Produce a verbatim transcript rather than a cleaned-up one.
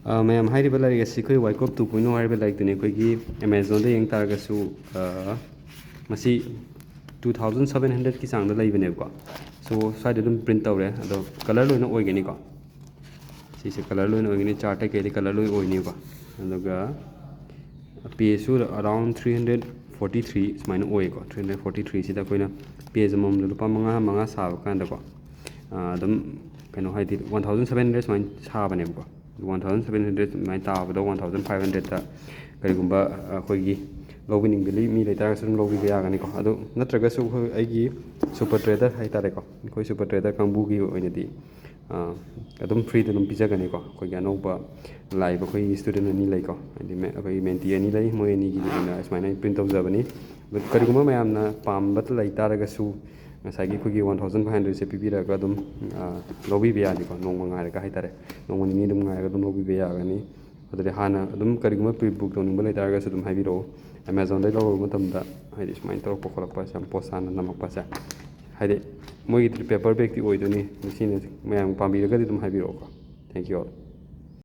ꯑ, ꯃꯌꯥꯝ, ꯍꯥꯏꯔꯤꯕ ꯂꯥꯏꯔꯤꯛ ꯑꯁꯤ ꯑꯩꯈꯣꯏ Wyckoff two point o ꯍꯥꯏꯔꯤꯕ ꯂꯥꯏꯔꯤꯛꯇꯨꯅꯤ꯫ ꯑꯩꯈꯣꯏꯒꯤ Amazon-ꯗ ꯌꯦꯡ ꯇꯥꯔꯒꯁꯨ, ꯑ, ꯃꯁꯤ two thousand seven hundred-ꯀꯤ ꯆꯥꯡꯗ ꯂꯩꯕꯅꯦꯕꯀꯣ꯫ So, ꯁ꯭ꯋꯥꯏꯗ ꯑꯗꯨꯝ print ꯇꯧꯔꯦ꯫ ꯑꯗꯣ colour ꯂꯣꯏꯅ ꯑꯣꯏꯒꯅꯤꯀꯣ꯫ ꯁꯤꯁꯦ colour ꯂꯣꯏꯅ ꯑꯣꯏꯒꯅꯤ, chart ꯀꯩꯀꯩꯗꯤ colour ꯂꯣꯏ ꯑꯣꯏꯅꯤꯕ꯫ ꯑꯗꯨꯒ page-ꯁꯨ around three hundred forty three ꯁꯨꯃꯥꯏꯅ ꯑꯣꯏꯌꯦꯀꯣ꯫ Three hundred forty three-ꯁꯤꯗ ꯑꯩꯈꯣꯏꯅ page ꯑꯃꯃꯝꯗ ꯂꯨꯄꯥ ꯃꯉꯥ, ꯃꯉꯥ ꯁꯥꯕ ꯀꯥꯟꯗꯀꯣ, ꯑ, ꯑꯗꯨꯝ ꯀꯩꯅꯣ ꯍꯥꯏꯗꯤ one thousand seven hundred ꯁꯨꯃꯥꯏꯅ ꯁꯥꯕꯅꯦꯕꯀꯣ꯫ One thousand seven hundred ꯑꯗꯨꯃꯥꯏꯅ ꯇꯥꯕꯗꯣ one thousand five hundred-ꯇ ꯀꯔꯤꯒꯨꯝꯕ ꯑꯩꯈꯣꯏꯒꯤ ꯂꯧꯕꯤꯅꯤꯡꯕ ꯃꯤ ꯂꯩꯇꯥꯔꯒꯁꯨ ꯑꯗꯨꯝ ꯂꯧꯕꯤꯕ ꯌꯥꯒꯅꯤꯀꯣ꯫ ꯑꯗꯨ ꯅꯠꯇ꯭ꯔꯒꯁꯨ ꯑꯩꯈꯣꯏ, ꯑꯩꯒꯤ super trader ꯍꯥꯏꯇꯥꯔꯦꯀꯣ, ꯑꯩꯈꯣꯏ super trader ꯀꯥꯡꯕꯨꯒꯤ ꯑꯣꯏꯅꯗꯤ, ꯑ, ꯑꯗꯨꯝ free-ꯗ ꯑꯗꯨꯝ ꯄꯤꯖꯒꯅꯤꯀꯣ꯫ ꯑꯩꯈꯣꯏꯒꯤ ꯑꯅꯧꯕ ꯂꯥꯛꯏꯕ ꯑꯩꯈꯣꯏꯒꯤ student ꯑꯅꯤ ꯂꯩꯀꯣ, ꯍꯥꯏꯗꯤ ꯃꯦ-, ꯑꯩꯈꯣꯏꯒꯤ mentee ꯑꯅꯤ ꯂꯩ, ꯃꯣꯏ ꯑꯅꯤꯒꯤ ꯑꯣꯏꯅ ꯁꯨꯃꯥꯏꯅ ꯑꯩ print ꯇꯧꯖꯕꯅꯤ꯫ ꯑꯗꯨ ꯀꯔꯤꯒꯨꯝꯕ ꯃꯌꯥꯝꯅ ꯄꯥꯝꯕ ꯂꯩꯇꯥꯔꯒꯁꯨ, ꯉꯁꯥꯏꯒꯤ ꯑꯩꯈꯣꯏꯒꯤ one thousand five hundred-ꯁꯦ ꯄꯤꯕꯤꯔꯒ ꯑꯗꯨꯝ, ꯑ, ꯂꯧꯕꯤꯕ ꯌꯥꯅꯤꯀꯣ꯫ ꯅꯣꯡꯃ ꯉꯥꯏꯔꯒ ꯍꯥꯏꯇꯥꯔꯦ, ꯅꯣꯡꯃ ꯅꯤꯅꯤ ꯑꯗꯨꯝ ꯉꯥꯏꯔꯒ ꯑꯗꯨꯝ ꯂꯧꯕꯤꯕ ꯌꯥꯒꯅꯤ꯫ ꯑꯗꯨꯗꯤ ꯍꯥꯟꯅ ꯑꯗꯨꯝ ꯀꯔꯤꯒꯨꯝꯕ pre-book ꯇꯧꯅꯤꯡꯕ ꯂꯩꯇꯥꯔꯒꯁꯨ ꯑꯗꯨꯝ ꯍꯥꯏꯕꯤꯔꯛꯑꯣ꯫ Amazon-ꯗꯒꯤ ꯂꯧꯔꯨꯕ ꯃꯇꯝꯗ ꯍꯥꯏꯗꯤ ꯁꯨꯃꯥꯏꯅ ꯇꯧꯔꯛꯄ ꯈꯣꯠꯂꯛꯄꯁꯦ, ꯌꯥꯝ ꯄꯣꯁ ꯍꯥꯟꯅ ꯅꯝꯃꯛꯄꯁꯦ, ꯍꯥꯏꯗꯤ ꯃꯣꯏꯒꯤꯗꯤ paper bag-ꯇꯤ ꯑꯣꯏꯗꯣꯏꯅꯤ꯫ ꯁꯤꯅ ꯃꯌꯥꯝ ꯄꯥꯝꯕꯤꯔꯒꯗꯤ ꯑꯗꯨꯝ ꯍꯥꯏꯕꯤꯔꯛꯑꯣꯀꯣ꯫ Thank you all꯫